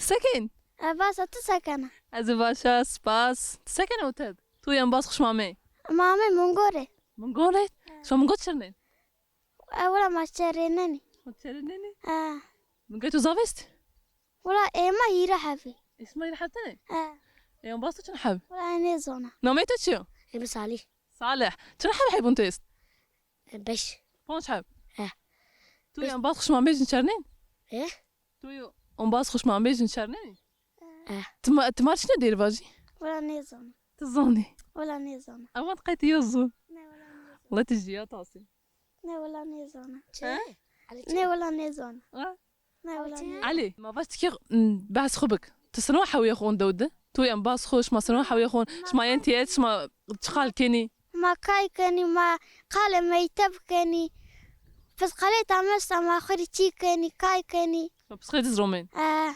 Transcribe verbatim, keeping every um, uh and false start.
Sekên? E, basa, tu sekena? Ez ê baş a, spas. Tu sekena oted? Tu yan bas xu şima mê? Ma mê Mungorê. Mungorê? Şima Mungor çirnên? E, wela ma çerênenî. Ma çerênenî? E. Mungorê tu zaf est? Wela ê ma hîrê hebî. Ê şima hîrê heb tenê? E. Ê yan bas tu çin heb? Wela nêzona. Namê tu çi yo? Ê mi Salih. Salih. Çin heb heybûn tu est? E, beş. Ponc heb? He. Tu yan bas xu şima mê jin çernên? E? Tu yo ombaz xu şima mê jin çernenî? E. Tu ma, tu mar çine dêr vajî? Wela nêzona. Tu zonî? Wela nêzona. Ewan qey tu yo zon. Ne wela nêzona. Wela tu jî ya tasî. Ne wela nêzona. He? Ne wela nêzona. Ha? Ne wela nêzona. Elî, ma vaj tikê, m, behs xu bik. Tu sino hewîye xon dew de? Tu yan bas xu, şima sino hewîye xon? Şima yên tîyet, şima çi qal kenî? Ma kay kenî, ma qalê mekteb kenî. Pisqalê tamesta ma xwu rê çî kenî, kay kenî. Ma pisqalê diz romên? E.